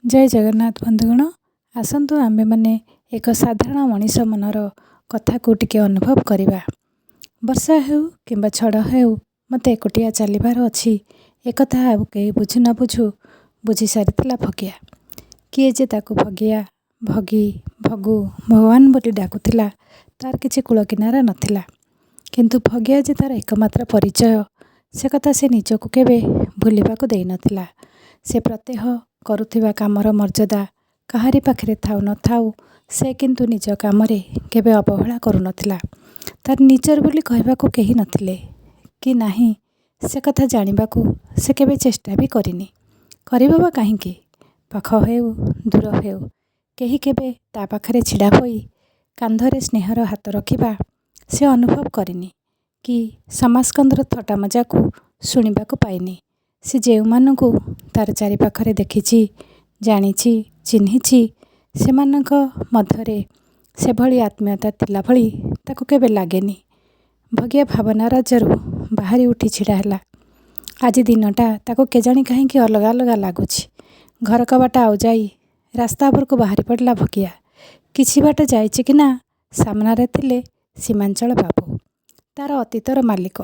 ଜୟ ଜଗନ୍ନାଥ ବନ୍ଧୁଗଣ, ଆସନ୍ତୁ ଆମ୍ଭେମାନେ ଏକ ସାଧାରଣ ମଣିଷ ମନର କଥାକୁ ଟିକେ ଅନୁଭବ କରିବା। ବର୍ଷା ହେଉ କିମ୍ବା ଝଡ଼ ହେଉ, ମୋତେ ଏକୁଟିଆ ଚାଲିବାର ଅଛି, ଏକଥା ଆଉ କେହି ବୁଝୁ ନ ବୁଝୁ ବୁଝି ସାରିଥିଲା ଭଗିଆ। କିଏ ଯେ ତାକୁ ଭଗିଆ, ଭଗି, ଭଗୁ, ଭଗବାନ ବୋଲି ଡାକୁଥିଲା, ତା'ର କିଛି କୂଳ କିନାରା ନଥିଲା। କିନ୍ତୁ ଭଗିଆ ଯେ ତା'ର ଏକମାତ୍ର ପରିଚୟ, ସେ କଥା ସେ ନିଜକୁ କେବେ ଭୁଲିବାକୁ ଦେଇନଥିଲା। ସେ ପ୍ରତ୍ୟହ କରୁଥିବା କାମର ମର୍ଯ୍ୟାଦା କାହାରି ପାଖରେ ଥାଉ ନଥାଉ, ସେ କିନ୍ତୁ ନିଜ କାମରେ କେବେ ଅବହେଳା କରୁନଥିଲା। ତା'ର ନିଜର ବୋଲି କହିବାକୁ କେହି ନଥିଲେ କି ନାହିଁ, ସେ କଥା ଜାଣିବାକୁ ସେ କେବେ ଚେଷ୍ଟା ବି କରିନି। କରିବ ବା କାହିଁକି? ପାଖ ହେଉ, ଦୂର ହେଉ, କେହି କେବେ ତା ପାଖରେ ଛିଡ଼ା ହୋଇ କାନ୍ଧରେ ସ୍ନେହର ହାତ ରଖିବା ସେ ଅନୁଭବ କରିନି କି ସମାସ୍କନ୍ଦର ଥଟ୍ଟା ମଜାକୁ ଶୁଣିବାକୁ ପାଇନି। ସେ ଯେଉଁମାନଙ୍କୁ ତା'ର ଚାରିପାଖରେ ଦେଖିଛି, ଜାଣିଛି, ଚିହ୍ନିଛି, ସେମାନଙ୍କ ମଧ୍ୟରେ ସେଭଳି ଆତ୍ମୀୟତା ଥିଲା ଭଳି ତାକୁ କେବେ ଲାଗେନି। ଭଗିଆ ଭାବନା ରାଜ୍ୟରୁ ବାହାରି ଉଠି ଛିଡ଼ା ହେଲା। ଆଜି ଦିନଟା ତାକୁ କେଜାଣି କାହିଁକି ଅଲଗା ଅଲଗା ଲାଗୁଛି। ଘର କବାଟ ଆଉଜାଇ ରାସ୍ତା ଉପରକୁ ବାହାରି ପଡ଼ିଲା ଭଗିଆ। କିଛି ବାଟ ଯାଇଛି କି ନା, ସାମ୍ନାରେ ଥିଲେ ସୀମାଞ୍ଚଳ ବାବୁ, ତା'ର ଅତୀତର ମାଲିକ,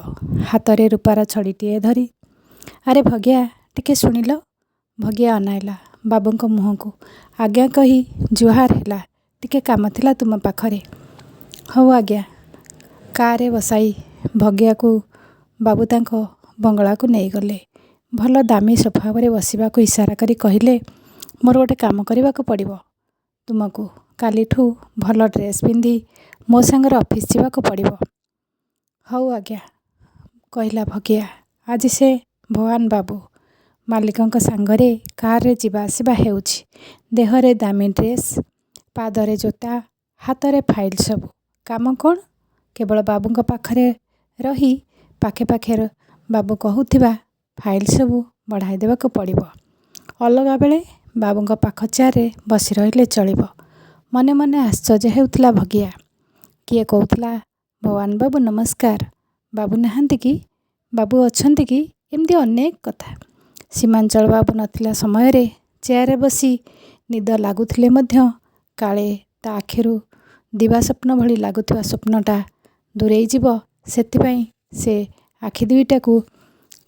ହାତରେ ରୂପାର ଛଡ଼ିଟିଏ ଧରି। ଆରେ ଭଗିଆ, ଟିକେ ଶୁଣିଲ। ଭଗିଆ ଅନାଇଲା ବାବୁଙ୍କ ମୁହଁକୁ। ଆଜ୍ଞା କହି ଜୁହାର ହେଲା। ଟିକେ କାମ ଥିଲା ତୁମ ପାଖରେ। ହଉ ଆଜ୍ଞା। କାରରେ ବସାଇ ଭଗିଆକୁ ବାବୁ ତାଙ୍କ ବଙ୍ଗଳାକୁ ନେଇଗଲେ। ଭଲ ଦାମୀ ସୋଫା ଉପରେ ବସିବାକୁ ଇସାରା କରି କହିଲେ, ମୋର ଗୋଟେ କାମ କରିବାକୁ ପଡ଼ିବ ତୁମକୁ। କାଲିଠୁ ଭଲ ଡ୍ରେସ୍ ପିନ୍ଧି ମୋ ସାଙ୍ଗରେ ଅଫିସ୍ ଯିବାକୁ ପଡ଼ିବ। ହଉ ଆଜ୍ଞା, କହିଲା ଭଗିଆ। ଆଜି ସେ ଭଗବାନ ବାବୁ ମାଲିକଙ୍କ ସାଙ୍ଗରେ କାରରେ ଯିବା ଆସିବା ହେଉଛି। ଦେହରେ ଦାମୀ ଡ୍ରେସ୍, ପାଦରେ ଜୋତା, ହାତରେ ଫାଇଲ୍ ସବୁ। କାମ କ'ଣ? କେବଳ ବାବୁଙ୍କ ପାଖରେ ରହି ପାଖେ ପାଖେ ବାବୁ କହୁଥିବା ଫାଇଲ୍ ସବୁ ବଢ଼ାଇ ଦେବାକୁ ପଡ଼ିବ। ଅଲଗା ବେଳେ ବାବୁଙ୍କ ପାଖ ଚେୟାରରେ ବସି ରହିଲେ ଚଳିବ। ମନେ ମନେ ଆଶ୍ଚର୍ଯ୍ୟ ହେଉଥିଲା ଭଗିଆ। କିଏ କହୁଥିଲା, ଭଗବାନ ବାବୁ ନମସ୍କାର, ବାବୁ ନାହାନ୍ତି କି, ବାବୁ ଅଛନ୍ତି କି, ଏମିତି ଅନେକ କଥା। ସୀମାଞ୍ଚଳ ବାବୁ ନଥିଲା ସମୟରେ ଚେୟାରରେ ବସି ନିଦ ଲାଗୁଥିଲେ ମଧ୍ୟ କାଳେ ତା ଆଖିରୁ ଦିବା ସ୍ୱପ୍ନ ଭଳି ଲାଗୁଥିବା ସ୍ୱପ୍ନଟା ଦୂରେଇ ଯିବ, ସେଥିପାଇଁ ସେ ଆଖି ଦୁଇଟାକୁ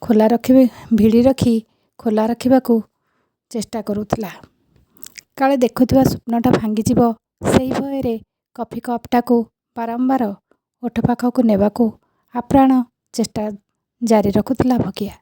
ଖୋଲା ରଖିବେ, ଭିଡ଼ି ରଖି ଖୋଲା ରଖିବାକୁ ଚେଷ୍ଟା କରୁଥିଲା। କାଳେ ଦେଖୁଥିବା ସ୍ୱପ୍ନଟା ଭାଙ୍ଗିଯିବ, ସେଇ ଭୟରେ କଫି କପ୍ଟାକୁ ବାରମ୍ବାର ଓଠ ପାଖକୁ ନେବାକୁ ଆପ୍ରାଣ ଚେଷ୍ଟା ଜାରି ରଖୁଥିଲା ଭଗିଆ।